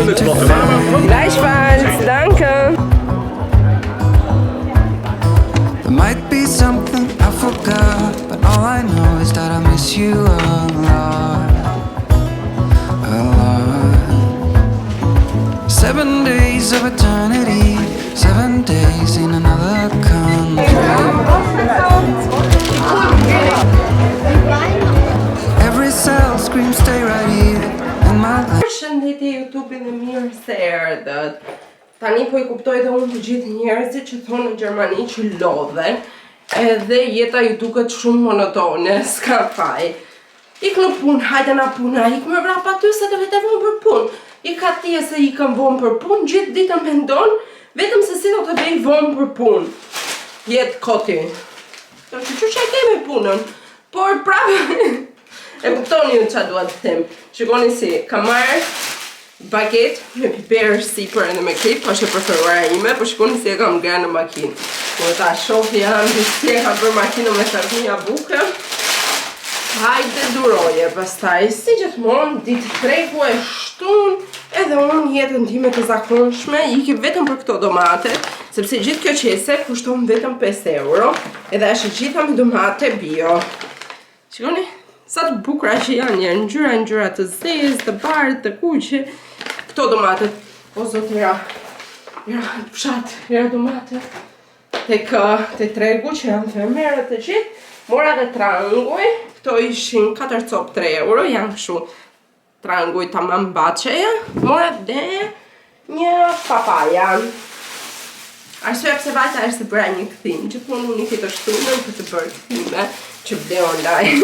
9 to 5. Gleichfalls, danke. There might be something I forgot, but all I know is that I miss you a lot. A lot. Seven days of eternity, seven days in another country. Every cell screams, stay right here in my life. Përshëndetje YouTube dhe mirë se erdhët. Tani po i kuptoj dhe unë të gjithë njerëzit që thonë në Gjermani që lodhen, edhe jeta ju duket shumë monotone, s'ka faj. Ik në punë, hajde na puna, ik me vrap aty se të vete vonë për punë. Ik atje se ikën vonë për punë, gjithë ditën mendon vetëm se si do të vej vonë për punë. Jetë koti. Do të që që e kemi punën, por prapë e kuptoni ju çfarë dua të them. Shikoni si kam marrë baget me piper sipër edhe me krip, po është e preferuara ime, po shikoni si e kam ngrënë në makinë. Po ta shoh janë si e kam bërë makinën me sardinja buke. Hajde duroje, pastaj, si gjithmonë, ditë tregu e shtun, edhe unë jetën time të zakonshme, iki vetëm për këto domate, sepse gjithë kjo qese kushton vetëm 5 euro, edhe është e gjitha me domate bio. Shikoni, sa të bukura që janë, janë ngjyra ngjyra të zezë, të bardhë, të kuqe. Këto domatet, o zotëra, era fshat, era domate. Tek te tregu që janë fermerët të gjithë, mora dhe tranguj, këto ishin 4 copë 3 euro, janë kështu tranguj tamam bahçeja. Mora dhe një papaja. Arsyeja pse vajta është se bëra një kthim. Gjithmonë unë i të shtunën për të bërë kthime që ble online.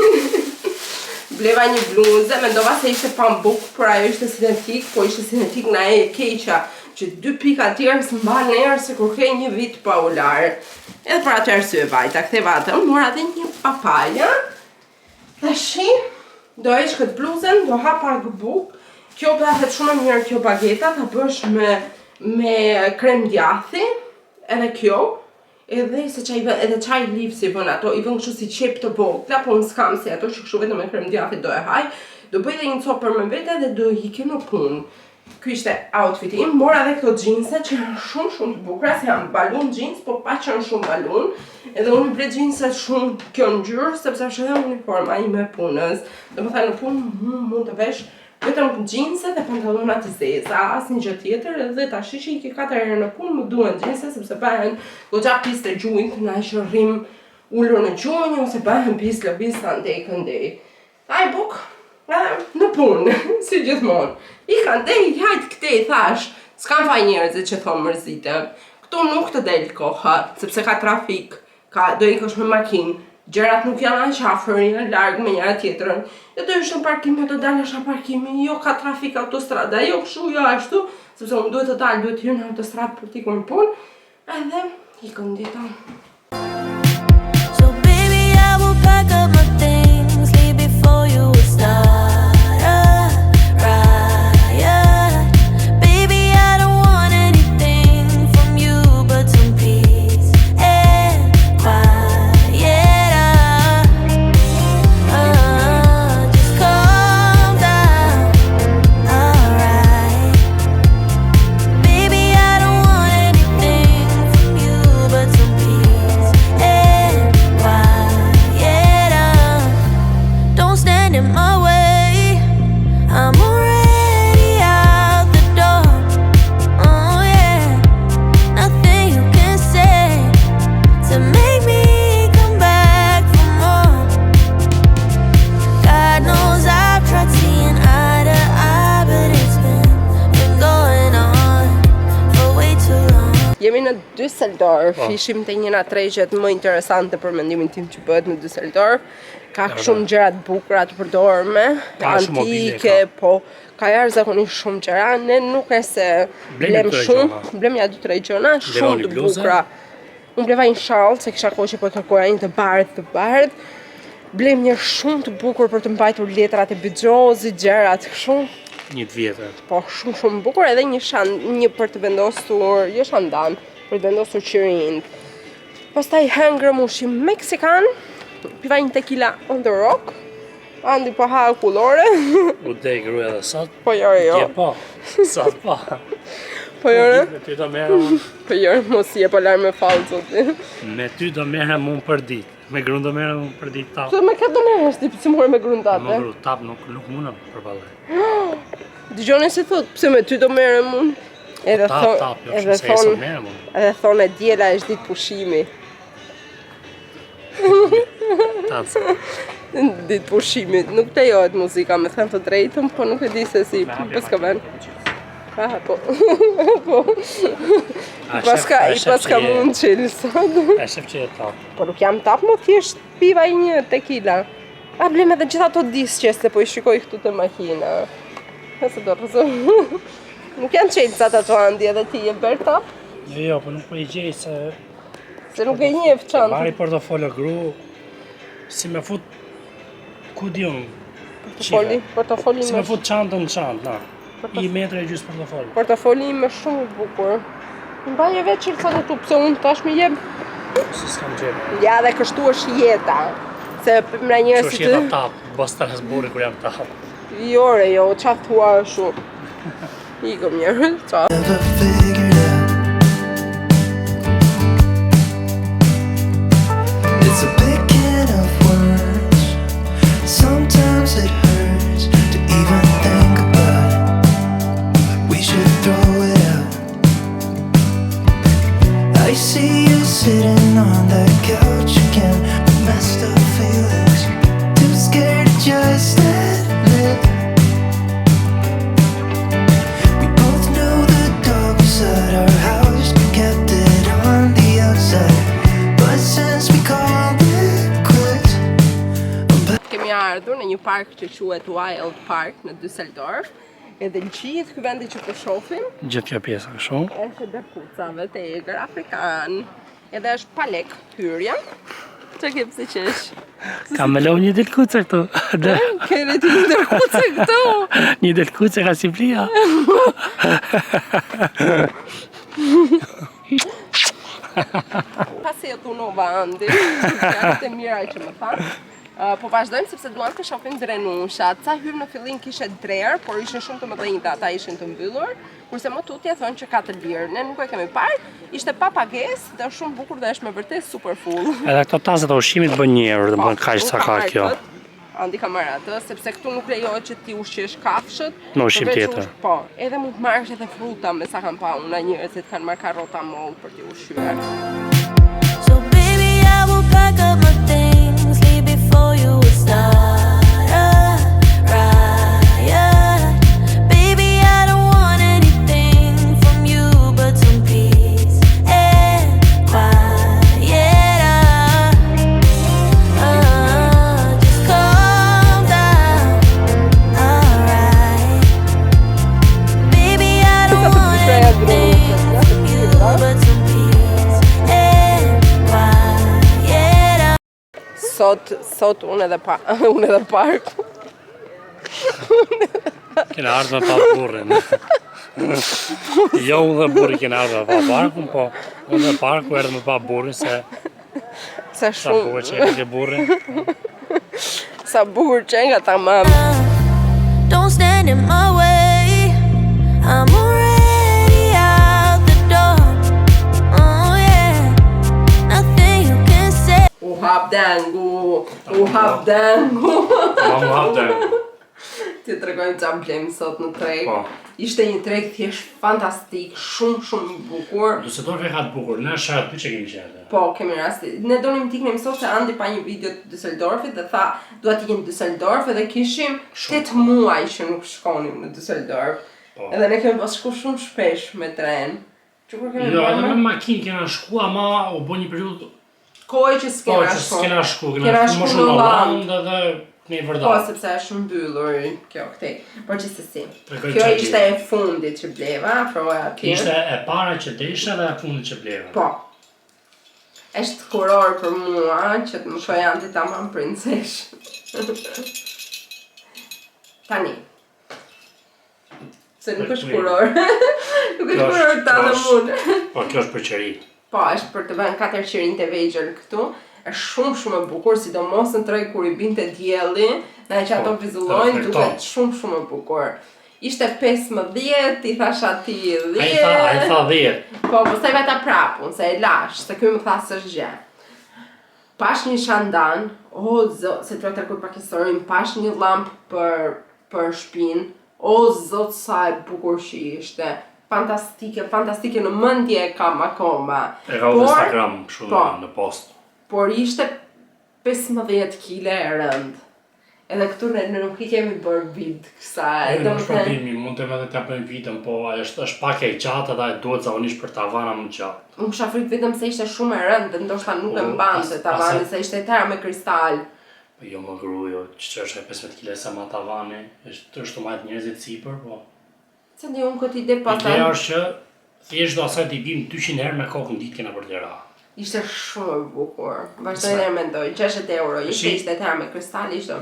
Bleva një bluzë, mendova se ishte pambuk, por ajo ishte sintetik, po ishte sintetik nga e keqa, që dy pika tjerë s'mban erë se kur ke një vit pa u larë. Edhe për atë arsye vajta, ktheva atë, mora edhe një papaja. Tashi do heq këtë bluzën, do ha pak buk. Kjo bëhet shumë e mirë kjo bageta, ta bësh me me krem djathi, edhe kjo, edhe se çaj bën, edhe çaj lip si bën ato, i bën kështu si qep të vogla, po unë s'kam si ato që kështu vetëm me krem djathi do e haj. Do bëj edhe një copë për me vete dhe do ikim në punë. Ky ishte outfiti im, mora edhe këto xhinse që janë shumë shumë të bukura, se janë balloon jeans, po pa qenë shumë balloon. Edhe unë i ble xhinse shumë kjo ngjyrë, sepse është edhe uniforma ime e punës. Do më thënë në punë mund, mund të vesh vetëm xhinse dhe pantallona të zeza, asnjë gjë tjetër, edhe tash që i ke katër herë në punë, më duhen xhinse sepse bëhen goxha pis të gjunjt, na që rrim ulur në gjunjë ose bëhen pis lëviz andej këndej. Ai buk, edhe në punë, si gjithmonë. I andej, hajt këtej, thash, s'kam faj njerëzit që thonë mërzitem. Këtu nuk të del koha, sepse ka trafik, ka do ikësh me makinë, gjërat nuk janë aq afër, janë larg me njëra tjetrën. Jo do hysh në parkim, jo do dalësh nga parkimi, jo ka trafik autostrada, jo kështu, jo ashtu, sepse unë duhet të dal, duhet të hyj në autostradë për t'ikur në punë, edhe ikën dita. So baby, I will pack up my things, leave before you would start a riot. Baby, I don't want anything from you but some peace and quiet. Just calm down, alright. Baby, I don't want anything from you but some peace and quiet. Don't stand in my way. I'm already out the door. Oh yeah, nothing you can say to make me come back for more. God knows I've tried seeing eye to eye, but it's been been going on for way too long. Jemi në Düsseldorf, ishim te një nga tregjet më interesante për mendimin tim që bëhet në Düsseldorf. Ka shumë gjëra të bukura të përdorme, Ka shumë mobile, antike, po ka jashtëzakonisht shumë gjëra. Ne nuk e se Blemi blem tre shumë, gjëra. blem ja dy tre gjëra, shumë një të bluzë. bukura. Unë bleva një shall, se kisha kohë që po e kërkoja një të bardhë të bardhë. Blem një shumë të bukur për të mbajtur letrat e bixhozit, gjërat kështu. Një të vjetër. Po shumë shumë bukur edhe një shan, një për të vendosur, jo shandan, për të vendosur qirind. Pastaj hëngrëm ushqim meksikan, piva një tequila on the rock. Andi po ha akullore. U dej gruaja edhe sot. Po jo, jo. Dje po. Sot po. Po jo, re. Me ty do merrem unë. Po jo, mos je po larë me fallë, zoti. Me ty do merrem unë për ditë. Me grun do merrem unë për ditë tap. Po me këtë do merresh ti, pse more me grun tate? Me gru tap nuk nuk mundem përballoj. Dëgjoni si thot, pse me ty do merrem unë? Edhe tap, thon, tap, jo, edhe se thon, merrem unë. Edhe thon e diela është ditë pushimi. Tap. Ditë pushimi, nuk lejohet muzika, me thënë të drejtën, po nuk e di se si, paska vend. Ah, po. po. I paska, i paska mund çelësat. A shef që je tap. Po nuk jam tap, mo thjesht piva i një tequila. A blem edhe gjithë ato disqe se po i shikoj këtu te makina. Ha se do rrëzoj. Nuk janë çelësat ato Andi edhe ti je bërë tap? Jo, jo, po nuk po i gjej se... Se nuk e njeh çantën. Marri portofol o gru, si me fut, ku di unë, Portofoli, portofoli Si me fut çantën në çantë, na. Një metër e gjysë portofol. Portofoli im është shumë i bukur. Mbaje vetë çelësat e tu, pse unë tash më jep. Se s'kam xhep. Ja dhe kështu është jeta. Se për nga njerëz si të... jeta tap, bë stres burri kur jam tap. Jo re, jo, ça thua ashtu. Ikëm njëherë, ça. Never figured out. It's a big can of worms. Sometimes it hurts to even think about it. We should throw it out. I see you sitting on that couch again, messed up feelings. Too scared to just admit. We both know the dog was at our house, but kept it on the outside. But since we called it quits, Kemi ardhur në një park që quhet Wild Park në Düsseldorf. Edhe gjithë ky vendi që po shohim Gjithë kjo pjesa kështu. është e derrkucave të egër afrikan. Edhe është pa lek hyrja. Që ke pse qesh? Kam me lënë një derrkuce këtu. Dhe, Kene ti një derrkuce këtu. një derrkuce ka si plia. Pasi e dhunova Andi, fjalët e mira që më tha. Po vazhdojmë sepse duam të shohim drenushat. Sa hym në fillim kishe drer, por ishin shumë të mëdhenj dhe ata ishin të mbyllur. Kurse më tutje thonë që ka të lirë. Ne nuk e kemi parë. Ishte pa pagesë dhe është shumë bukur dhe është me vërtet super full. Edhe këto tasat e ushqimit bën 1 euro, domethënë kaq Unë sa kam ka marrë kjo. këtë, Andi ka marrë atë, sepse këtu nuk lejohet që ti ushqesh kafshët. Me ushqim përveç tjetër. Po, edhe mund të marrësh edhe fruta, me sa kam pa unë, njerëzit kanë marrë karrota mollë për t'i ushqyer. So baby, I will pack up my things, leave before you would start a riot. Baby, I don't want anything from you but some peace and quiet. Just calm down, alright. Baby, I don't want anything from you but some peace and quiet. Sot, sot unë edhe pa, unë edhe parku. Kena ardhur me pa burrin. jo unë dhe burri kena ardhur me pa parkun, po unë dhe parku erdhëm me pa burrin se Sa sa shumë, bukur që e ke burrin. sa bukur që nga tamam. Don't stand in my way. I'm already out the door. Oh yeah, nothing you can say. U hap dengu, u hap dengu. Ma mu hap dengu. Ti tregojmë ça blem sot në treg. Po. Ishte një treg thjesht fantastik, shumë shumë i bukur. Düsseldorf e ka të bukur, ne është aty që kemi qenë. Po, kemi rasti. Ne donim të iknim sot se Andi pa një video të Düsseldorfit dhe tha, dua të ikim në Düsseldorf edhe kishim 8 muaj që nuk shkonim në Düsseldorf. Po. Edhe ne kemi pas shku shumë shpesh me tren. Që kur kemi Jo, bërë edhe me me makinë kena shku, ama u bë një periudhë kohë që po s'kena që shku. s'kena shku, kena Kena shku më shku shumë në në Holland. Holland edhe në Po, vërdallë. sepse është mbyllur kjo këtej. Por gjithsesi. Tregoj Kjo çfarë ishte bleva. e fundit që bleva, afroja atje. Ishte e para që desha dhe e fundit që bleva. Po. Është kuror për mua që të më shoj Andi tamam princesh. Tani. Se nuk është kuror. nuk është Kjo është- kuror ta kjo dhe është- mund. Po kjo është për qeri. Po, është për të vënë katër qirinjtë e vegjël këtu. Është shumë shumë e bukur, sidomos në treg kur i binte dielli, na që ato Po, vizullojnë, reflekton. duket shumë shumë e bukur. Ishte 15, i thash atij 10. Ai tha, ai tha 10. Po, pastaj vajta prapë, unë se e lash, se ky më tha s'është gjë. Pash një shandan, o zot, se t'ua tregoj pak historinë, pash një llampë për për shtëpinë, o zot sa e bukur që ishte. Fantastike, fantastike në mendje e kam akoma. E ka në Por- Instagram kështu po. në post. Por ishte 15 kile e rëndë. Edhe këtu ne ne nuk i kemi bërë bid kësaj, Jo, do nuk më është thënë, problemi, mund të edhe t'ja bëjmë videon, po ajo është është pak e gjatë edhe ajo duhet zakonisht për tavana më gjatë. unë kisha frikë vetëm se ishte shumë e rëndë dhe ndoshta nuk e Po, mbante as- tavani, as- se ishte e tëra me kristal. Po jo më gru, jo, që është e 15 kg sa ma tavani, është është të majtë njerëzit sipër, po. Se ndi unë këtë ide pastaj. Ideja është që thjesht do asaj t'i bim 200 herë me kokë në ditë kena për t'ra. Ishte shumë e bukur. Vazhdoj dhe e mendoj, 60 euro, ishte Shi- ishte e tëra me kristal, ishte.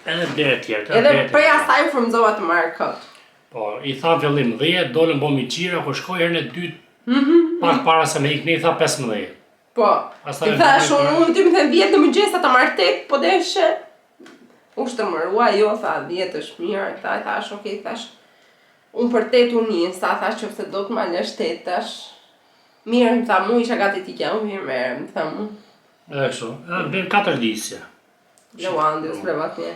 Edhe blerë tjerë, edhe Edhe blerë prej tjerë. asaj u frymëzova të marr këtë. Po, i tha në fillim 10, dolën bo mi xhira, kur shkoi herën e dytë, Mhm. pak para se me ik ne i tha 15. Po, Pastaj i e thash bëri unë, për- unë ti më the 10 në mëngjes ata marr 8, po deshe. U shtërmërua, jo, tha 10 është mirë, tha, i thash, okay, thash. Unë për 8 u nisa, thash qofse do të ma lësh 8 tash. Mirë, më tha mu, isha gati t'i kja, unë mirë, merë, më tha mu. Edhe kështu, edhe bëjmë katër disje. Lewandi, u spreva një.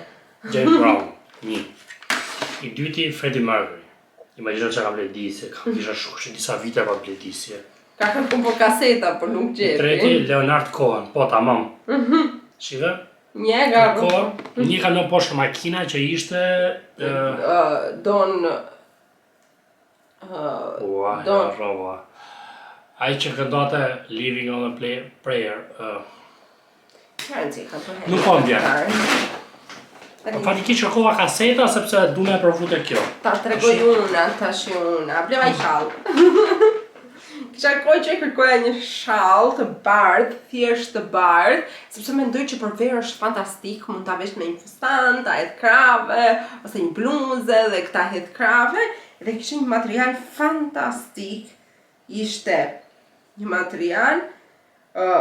James Brown, një. I dyti Freddie Mercury. Imagjino çka ka bler disje, kam kisha shushë disa vite pa bler disje. Ka kërku për kaseta, por nuk I gjeti. treti Leonard Cohen, po tamam. Shive? Një ka Cohen, një ka lënë poshtë makina që ishte ë ë, Don ë, Ua, Don. ja, rrova. Ai që këndonte Living on a Play, Prayer, ë, Çfarë rëndësi ka për Nuk po më vjen. Po faktikisht kërkova kaseta sepse du me provu te kjo. Ta tregoj unë, tash unë. Bleva një shall. Kisha kohë që kërkoja një shall të bardh, thjesht të bardh, sepse mendoj që për verë është fantastik, mund ta vesh me një fustan, ta hedh krave, ose një bluze dhe këta hedh krave, dhe kishte një material fantastik. Ishte një material ë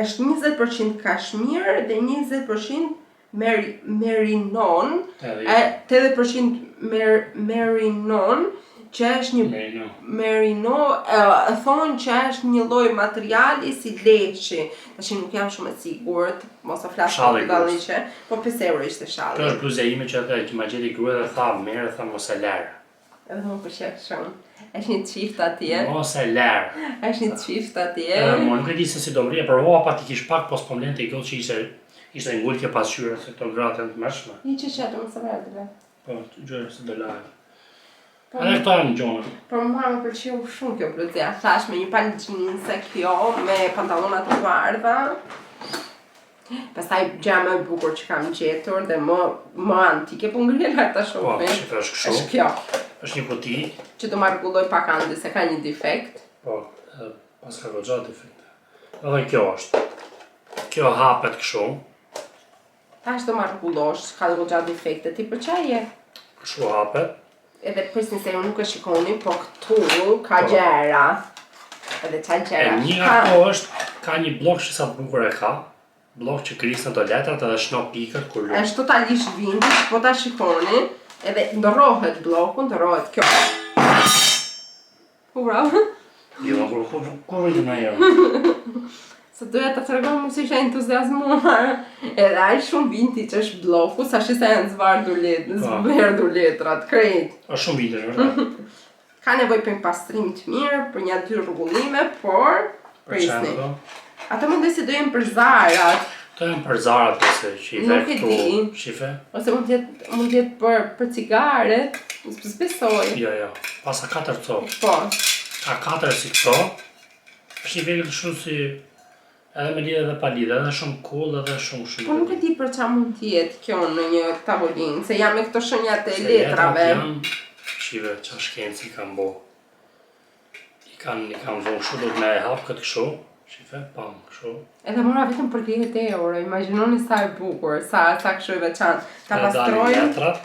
është 20% kashmir dhe 20% mer merinon, e 80% mer merinon, që është një Merino. merino, e, e thonë që është një lloj materiali si leshi. Tash nuk jam shumë e sigurt, mos e flas Shalli për dalliqe, po 5 euro ishte shalli. Kjo është bluzja ime që atë që ma gjeti gruaja dhe tha merë, tha mos e lër. Edhe më pëlqen shumë. Është një çift atje. Mos e lër. Është një çift atje. Edhe mua nuk e di se si do mrije, provova pa ti kish pak, po s'po më lente i gotë që ishte ishte ngultje pasqyre se këto gratë janë të mëshme. Një që që atë më së vërtet. Po, gjë se do lahen. Po, Edhe këto janë gjona. Por mua më pëlqeu shumë kjo bluzja. Thash me një palë xhinse kjo, me pantallona të bardha. Pastaj gjë më e bukur që kam gjetur dhe më më antike, po ngrihen lart ta Po, shohim. shif është kështu. Është kjo, Është një kuti. që do ma rregulloj pak andi se ka një defekt. Po, edhe pas ka goxha defekte. Edhe kjo është. Kjo hapet kështu. Tash do ma rregullosh, ka goxha defekte. Ti për çfarë je? Kështu hapet. Edhe prisni se ju nuk e shikoni, po këtu ka Po. gjëra. Edhe qa E gjëra. një nga këto është, ka një blok që sa të bukur e ka. Blok që gris në to letrat edhe shno pikët kur luan. Është totalisht vintage, po ta shikoni, edhe ndërrohet bloku, ndërrohet kjo. Po bravo. Jo, kur kur kur vjen në herë. Se doja ta tregoj mos isha entuziazmuar. Edhe aq shumë vintage është bloku, sa shi sa janë zvardur letrat, Po. zverdhur letrat, krejt. Është shumë vintage, vërtet. Ka nevojë për një pastrim të mirë, për një dy rregullime, por Për çfarë prisni. këto? Ato mendoj se do jenë për zarat, Këto janë për zarat ose që i ve Nuk e këtu, di. shife? ose mund të jetë mund të jetë për për cigaret, s'besoj. Jo, jo. Pasa katër copë. Po, Ka katër si këto. Është një vegël kështu si edhe me lidhje edhe pa lidhje, edhe shumë cool edhe shumë shumë. Po nuk e di për çfarë mund të jetë kjo në një tavolinë, se jam me këto shenjat e Se letrave. letrat janë, shive, qa shkenci i kanë bo. I kanë, i kanë vonë kështu, do të me e hap këtë kështu, shife, pam, kështu. Edhe mora vetëm për 10 euro, imagjinoni sa e bukur, sa sa kështu e veçantë. Ta Edhe dalin pastrojmë. letrat.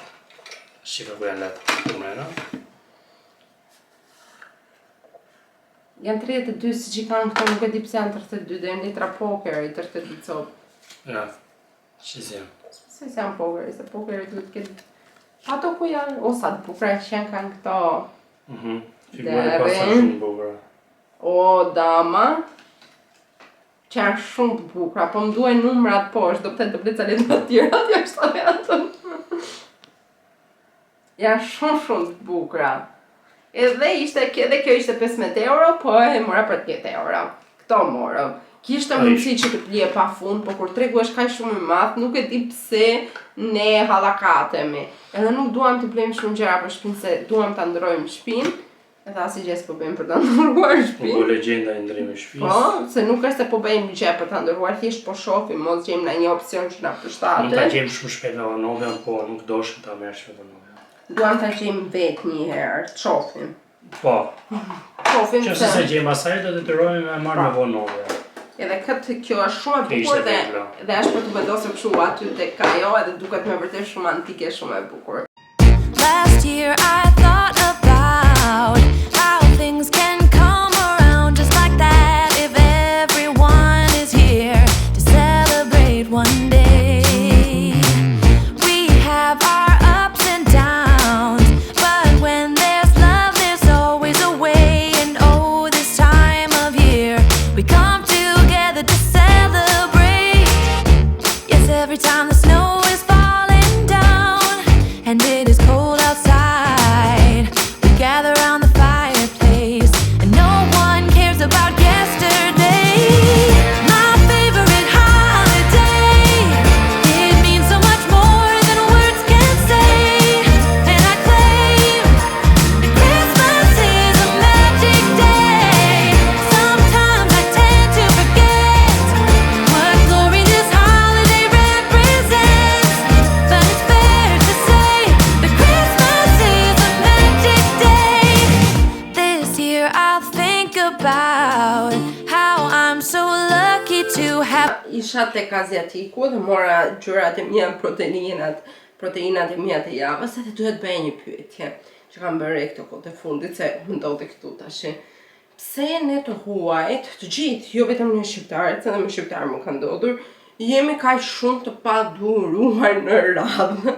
Shife ku janë letrat, këtu mrena. Janë 32, si që i kanë këto, nuk e di pse janë 32, dhe janë letra pokeri, 32 copë. Ja, që si janë. Se si janë pokeri, se pokeri duhet të ketë... Ato ku janë, o sa të bukura që janë kanë këto. Figura e pasa shumë të bukura. O, dama. Që janë shumë të bukura, po më duhen numrat poshtë, do të të bleca letra të tjera, jashtë ato. Janë shumë shumë të bukura. Edhe ishte edhe kjo ishte 15 euro, po e mora për 10 euro. Këto morëm. Kishte mundësi që të blije pa fund, po kur tregu është kaq shumë i madh, nuk e di pse ne hallakatemi. Edhe nuk duam të blejmë shumë gjëra për shtëpinë se duam ta ndërrojmë shtëpinë. Edhe asnjë gjë s'po bëjmë për ta ndërruar Po shtëpinë. bo legjenda e ndrimi shtëpisë. Po, se nuk është se po bëjmë gjë për ta ndërruar, thjesht po shohim, mos gjejmë ndonjë opsion që na Mund ta përshtatet. gjejmë shumë shpejt me Vonovian, po nuk doshim ta merrshim me Vonovian. Duam ta gjejmë vetë një herë, të shohim. Po, Shohim që se gjejmë asaj do detyrohemi me marrë me Vonovian. Edhe këtë kjo është shumë e Kjo ishte bukur dhe vegla. dhe është për të vendosur kështu aty tek ajo edhe duket me vërtet shumë antike, shumë e bukur. Last year I thought about how things can come around just like that if everyone is here to celebrate one day. We have our ups and downs, but when there's love, there's always a way. And oh, this time of year, we come together to celebrate. Yes, every time the snow is falling down and it is cold outside, we gather round the fireplace and no one cares about yesterday. My favorite holiday, it means so much more than words can say, and I claim that Christmas is a magic day. Sometimes I tend to forget what glory this holiday represents, but it's fair to say that Christmas is a magic day. This year I'll think about how I'm so lucky to have. Isha tek Aziatiku dhe mora gjërat e mia, proteinat, proteinat e mia të javës edhe duhet bëj një pyetje që kam bërë re këto kohë të fundit se më ndodhi këtu tash. Pse ne të huajt, të gjithë, jo vetëm ne shqiptarët, se edhe me shqiptarë më ka ndodhur, jemi kaq shumë të paduruar në radhë.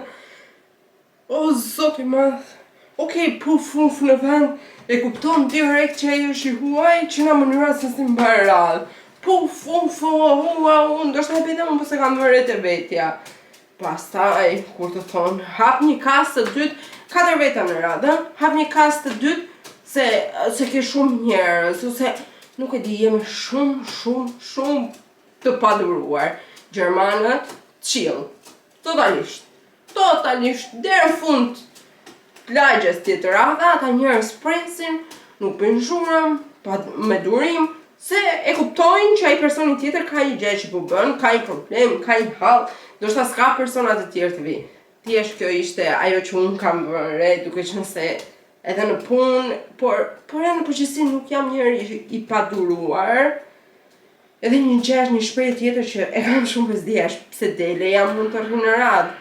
O, zoti madh. Okej, puf, uf në vend, e kupton direkt që ai është i huaj, që nga mënyra se si mban radhë. Puf, uf, o, ua, u, ndoshta e bëj dhe unë, po se kam vënë re te vetja. Pastaj, kur të thonë, hap një kasë të dytë, katër veta në radhë, hap një kasë të dytë, se, se ke shumë njerëz, ose nuk e di, jemi shumë, shumë, shumë të paduruar. Gjermanët, chill, totalisht, totalisht, deri në fund lagjes tjetër radha, ata njerëz presin, nuk bëjnë zhurmë, pa, me durim, se e kuptojnë që ai personi tjetër ka një gjë që po bën, ka një problem, ka një hall, ndoshta s'ka persona të tjerë të vi. Thjesht kjo ishte ajo që unë kam vënë re, duke qenë se edhe në punë, por por edhe në përgjithësi nuk jam njeri i, i paduruar. Edhe një gjë është një shprehje tjetër që e kam shumë bezdi është pse dele jam mund të rri në radhë.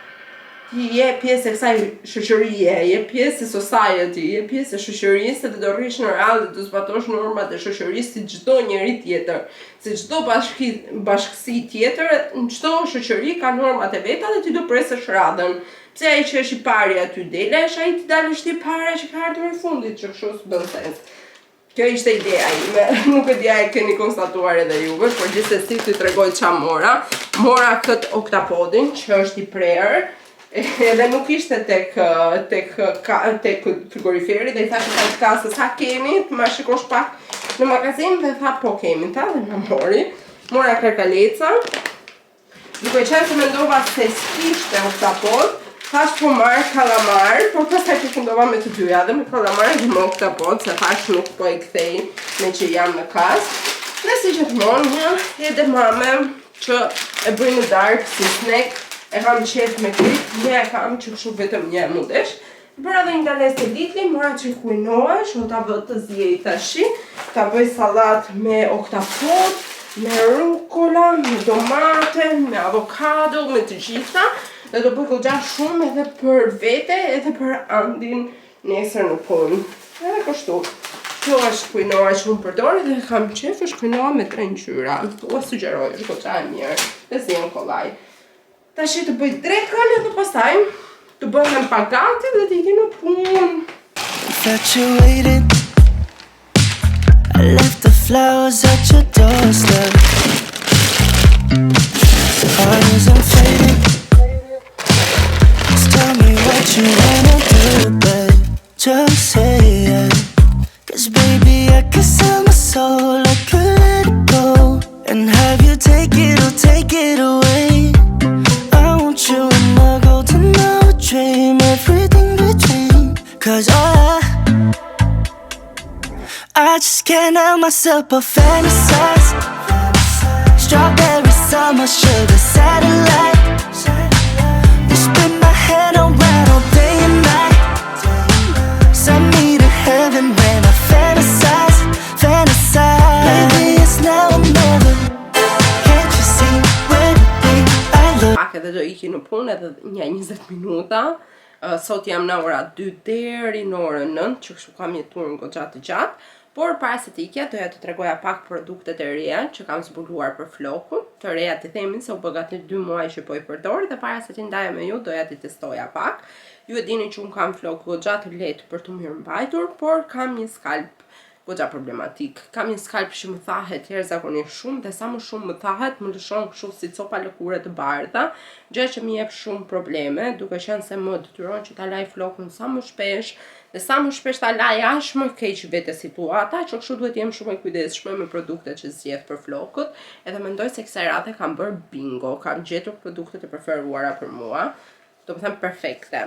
Ti je pjesë e kësaj shoqërie, je pjesë e society, je pjesë e shoqërisë dhe do rrish në radhë dhe do zbatosh normat e shoqërisë si çdo njeri tjetër, si çdo bashki, bashkësi tjetër, në çdo shoqëri ka normat e veta dhe ti do presësh radhën. Pse ai që është i pari aty dele, është ai të dalësh ti para që ka ardhur i fundit, që kështu s'bën sens. Kjo ishte ideja ime, nuk e di a e keni konstatuar edhe juve, por gjithsesi t'ju tregoj ça mora. Mora këtë oktapodin që është i prerë, edhe nuk ishte tek tek ka, tek frigoriferi dhe i thashë sa kasë sa keni, të ma shikosh pak në magazin dhe tha po kemi, tha dhe ma mori. Mora karkaleca, duke qenë se mendova se s'kishte oktapod, thash po marr kallamar, por pastaj përfundova me të dyja, dhe me kallamar dhe me oktapod, se thash nuk po e kthej me që jam në kas. Dhe si gjithmonë, një edamame që e bëj në darkë si snack, e kam qef me kripë, një e kam që kështu vetëm një e mundesh. Bëra dhe një ndalesë te Lidli, mora që quinoa, që do ta vë të ziej tashi, ta bëj sallat me oktapod, me rukola, me domate, me avokado, me të gjitha. Dhe do bëj goxha shumë edhe për vete, edhe për Andin nesër në punë. Edhe kështu. Kjo është quinoa që unë përdor dhe kam qef, është quinoa me tre ngjyra. Ua sugjeroj, është goxha e mirë dhe zihen kollaj. Tash të bëj drekën edhe pastaj të bëhem pak gati dhe të iki në punë. Infatuated. I left the flowers at your doorstep. Heart isn't faded. Just tell me what you wanna do, babe. Just say it. 'Cause baby, I could sell my soul, I could let it go. And have you take it or take it away. I want you in my golden hour dream, everything between. 'Cause I just can't help myself but fantasize. Strawberry summer, sugar satellite. You spin my head around all day and night. Send me to heaven when I fantasize, fantasize. Baby, it's now or never. Can't you see where to be? I love. Pak edhe do iki në punë edhe një 20 minuta. Sot jam në ora 2 deri në orën 9, që kështu kam një turn goxha të gjatë. Por para se të ikja, doja të tregoja pak produktet e reja që kam zbuluar për flokun. Të reja të themin se u bë gati 2 muaj që po i përdor dhe para se t'i ndaja me ju, doja t'i testoja pak. Ju e dini që unë kam flok goxha të lehtë për të mirë mbajtur, por kam një skalp goxha problematik. Kam një skalp që më thahet jashtëzakonisht shumë dhe sa më shumë më thahet, më lëshon kështu si copa lëkure të bardha, gjë që më jep shumë probleme, duke qenë se më detyron që ta laj flokun sa më shpesh dhe sa më shpesh ta laj aq më keq vete situata, që kështu duhet jem shumë e kujdesshme me produktet që zgjedh për flokët, edhe mendoj se kësaj radhe kam bërë bingo, kam gjetur produktet e preferuara për mua, do të them perfekte.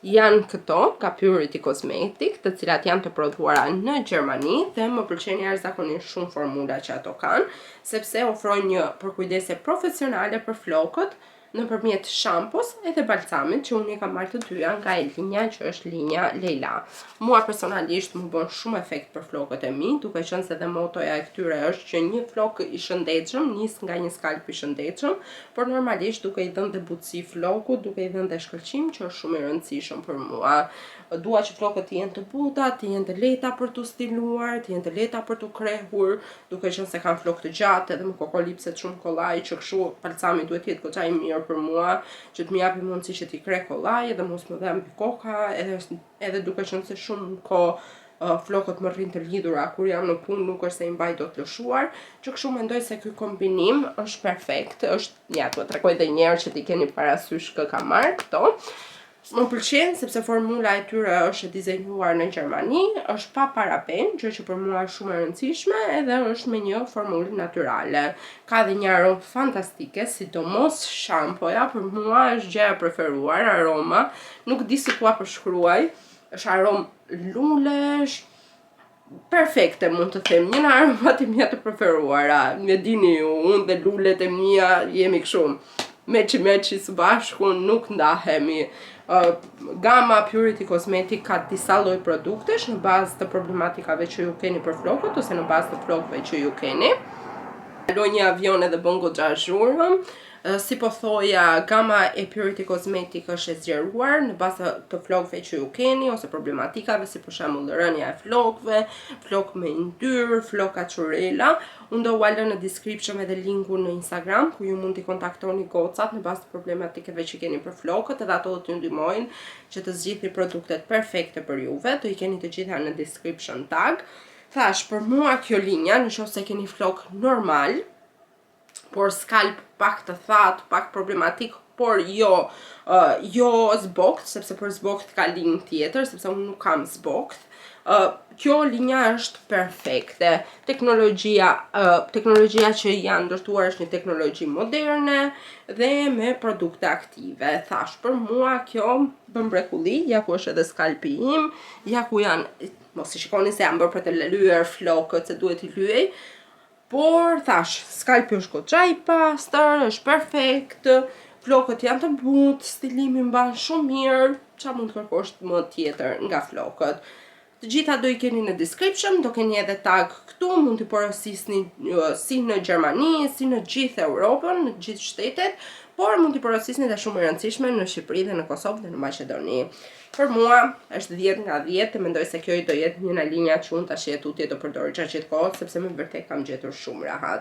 Janë këto nga Purity Cosmetic, të cilat janë të prodhuara në Gjermani dhe më pëlqen jashtëzakonisht shumë formula që ato kanë, sepse ofrojnë një përkujdesje profesionale për flokët nëpërmjet shampos edhe balsamit që unë i kam marrë të dyja nga e linja që është linja Leila. Mua personalisht më bën shumë efekt për flokët e mi, duke qenë se dhe motoja e këtyre është që një flok i shëndetshëm nis nga një skalp i shëndetshëm, por normalisht duke i dhënë dhe butësi flokut, duke i dhënë dhe shkëlqim që është shumë i rëndësishëm për mua. Dua që flokët të jenë të buta, të jenë të lehta për t'u stiluar, të jenë të lehta për t'u krehur, duke qenë se kam flokë të gjatë edhe më kokolipset shumë kollaj, që kështu balsami duhet të jetë goxha i mirë për mua, që të më japi mundësi që t'i kreh kollaj edhe mos më dhembi koka, edhe duke qenë se shumë kohë flokët më rrinë të lidhura kur jam në punë, nuk është se i mbaj dot lëshuar, që kështu mendoj se ky kombinim është perfekt, është, ja, t'ua tregoj edhe një herë që t'i keni parasysh kë kam marrë këto. Më pëlqen sepse formula e tyre është e dizenjuar në Gjermani, është pa paraben, gjë që për mua është shumë e rëndësishme, edhe është me një formulë natyrale. Ka dhe një aromë fantastike, sidomos shampoja, për mua është gjëja e preferuar, aroma. Nuk di si t'ua përshkruaj, është aromë lulesh, perfekte mund të them, një nga aromat e mia të preferuara. Me dini ju, unë dhe lulet e mia jemi kështu meqi meqi së bashku, nuk ndahemi. Gama Purity Cosmetic ka disa lloj produktesh në bazë të problematikave që ju keni për flokët ose në bazë të flokëve që ju keni. Kaloi një avion edhe bën goxha zhurmë. Si po thoja, gama e Purity Cosmetic është e zgjeruar në bazë të flokëve që ju keni ose problematikave si për shembull rënia e flokëve, flokë me yndyrë, flokë kaçurela. Unë do ua lë në description edhe linkun në Instagram ku ju mund t'i kontaktoni gocat në bazë të problematikave që keni për flokët edhe ato do t'ju ndihmojnë që të zgjidhni produktet perfekte për juve. Do i keni të gjitha në description tag. Thash, për mua kjo linja, në qoftë se keni flok normal, por skalp pak të thatë, pak problematik, por jo zbokth, sepse për zbokth ka linjë tjetër, sepse unë nuk kam zbokth. Kjo linja është perfekte. Teknologjia që janë ndërtuar është një teknologji moderne dhe me produkte aktive. Thash, për mua kjo bën mrekulli, ja ku është edhe skalpi im, ja ku janë, mos i shikoni se janë bërë për të lyer flokët, se duhet i lyej, por thash, skalpi është goxha i pastër, është perfekt, flokët janë të butë, stilimi mban shumë mirë, qa mund të kërkosh më tjetër nga flokët. Të gjitha do i keni në description, do keni edhe tag këtu, mund t'i porosisni si në Gjermani, si në gjithë Europën, në gjithë shtetet, por mund t'i porosisni dhe shumë e rëndësishme në Shqipëri dhe në Kosovë dhe në Maqedoni. Për mua është 10 nga 10 dhe mendoj se kjo do jetë një nga linjat që unë tash e tutje do përdor gjatë gjithë kohës, sepse me vërtet kam gjetur shumë rahat.